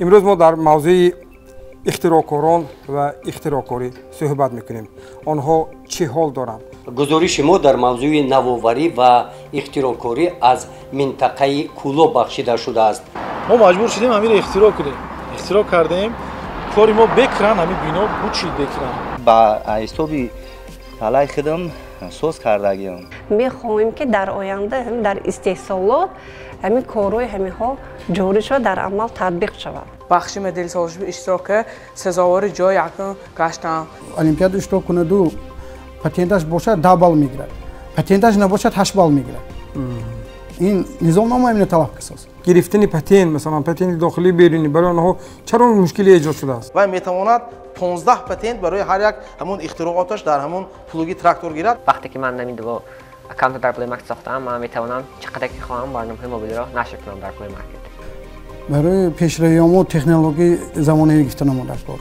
Имрӯз мо дар мавзӯи ихтироъкорон ва ихтироъкорӣ суҳбат мекунем. Онҳо чӣ ҳол доранд? Гузориши мо дар мавзӯи навоварӣ ва ихтироъкорӣ аз минтақаи Кӯлоб бахшида шудааст. Мо маҷбур шудем ҳаминро ихтироъ кунем. Ихтироъ кардем, кори мо бекран, ҳамин бино бучид бекран. Ба ҳисоби талаи худам соз кардагиам. Мехоҳем, ки дар оянда дар истеҳсолот ҳамин корҳои ҳаминҳо ҷорӣ шавад, дар амал татбиқ шавад. Бахши моделсозӣ иштирок сазовори ҷои якум гаштам. Олимпиада иштирок кунаду патенташ бошад, 10 балл мегирад, патенташ набошад, 8 балл мегирад. Ин низомнома именно талаб кисоз. Гирифтани патент, масалан, патенти дохилӣ, берунӣ, барои онҳо чаро мушкиле эҷод шудааст? Вай метавонад 15 патент барои ҳар як ҳамун ихтирооташ дар ҳамун плуги трактор гирад. Вақте ки ман намин аккаунтро дар Play Market сохтаам, ман метавонам чӣ қадар ки хоҳам барномаҳои мобилиро нашр кунам дар Play Market. Барои пешравиёмо технологияи замонавӣ гирифта намуда кор.